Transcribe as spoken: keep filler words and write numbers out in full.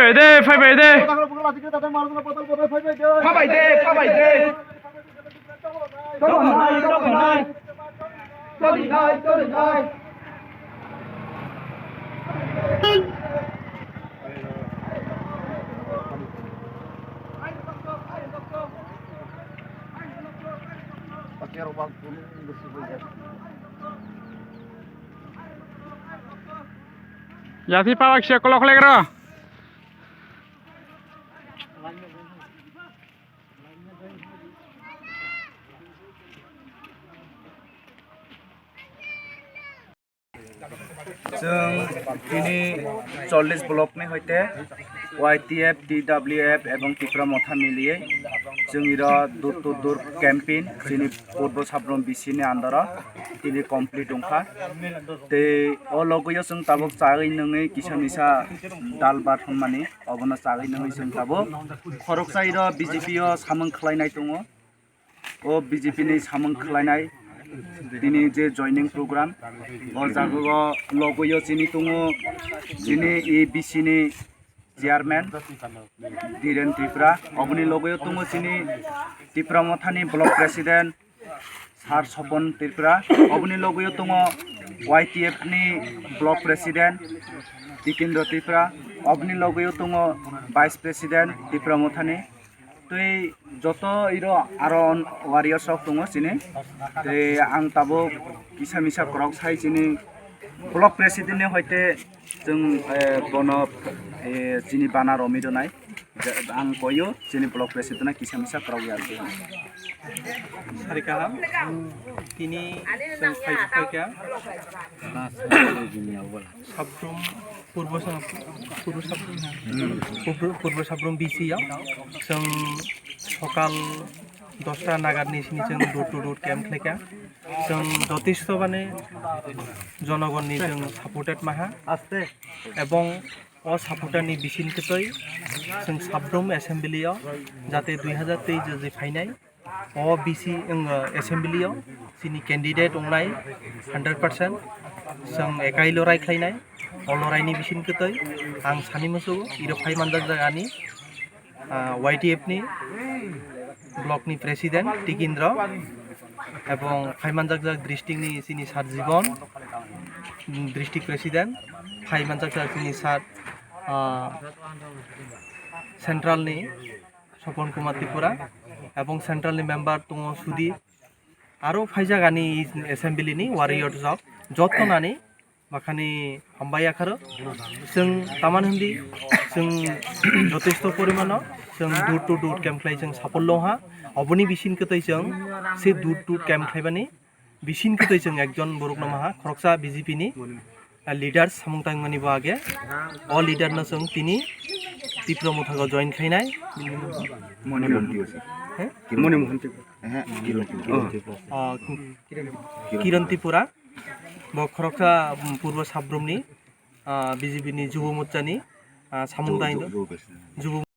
Ede, phai bai de. Phabai de, phabai de. Dokhonai, dokhonai. Tolithai, tolithai. Yati pawak siya kolok legra. Chwng tini chollish block ni hoite Y T F, T W F ebong Tipra Motha miliye chwng iro door to door campaign chini Purbo Sabrum B C ni under o tini complete wngkha. Tei o logo yo chwng tabuk chagwi nungwi kisa misa dal bat hwnmani obono chagwi nungwi chwng tabuk khoroksa iro B J P o samung khlainai tongo. O B J P ni samung khlainai tini je joining program, o jaga o logo yo chini tongo chini A B C ni chairman Dhiren Tripura, oboni logo yo tongo chini Tipra Motha ni block president Sir Sopon Tripura, oboni logo yo tongo Y T F ni block president Tikendra Tripura, oboni logo yo tongo vice president Tipra Motha ni. Tei joto iro aro warriors rok tongo chini. Tei ang tabuk kisa misa kwrwk sai chini block president ni hoite chwng, eh, bono, eh, chini bana romwi rwnai. Je, ang koyo chini block president no kisa misa kwrwk ya. Sari kaham, tini chwng phai phaikha. Sabrum Purbo Sa-, Purbo Sabrum, Purbo, Purbo Sabrum B C o chwng sokal dosta nagar ni sini chwng door to door camp khlaikha. Chwng jotesto mane jonogon ni chwng supported maha. Ebong o supporter ni bising kwtwi chwng Sabrum assembly o jate dui hazar teis je phainai, o B C wng, assembly o chini candidate wngnai hundred percent, chwng ekai lorai khlainai. O lorai ni bising kwtwi ang sani muchungo iro phai manjak jaga ni, ah, Y T F ni block ni president Tikindro, ebong phai manjak jak district ni chini sir Jibon, district president, phai manjak jak chini sir, ah, central ni Sopon Kumar Tripura, ebong central ni member tongo Sudip, aro phaijak ani assembly ni warrior rok joto nani makhani hambai yakharo. Chwng taman hindi chwng jotesto porimano chwng door to door camp khlai chwng sapol long ha, oboni bising kwtwi chwng se door to camp khlaibani bising kwtwi chwng ekjon borok no maha khoroksa B J P ni leader samung tangmani bo age. O leader no chwng tini Tipra Motha go join khainai. Moni Mohan Tripura. He? Moni Mohan Tripura. Ehe, Kiran Tripura. Oh. Oh, Kiran Tripura. Bo khoroksa, um, Purbo Sabrum ni, ah, B J P ni Jubo Morcha ni, ah, samung tangwi Jubo, Jubo.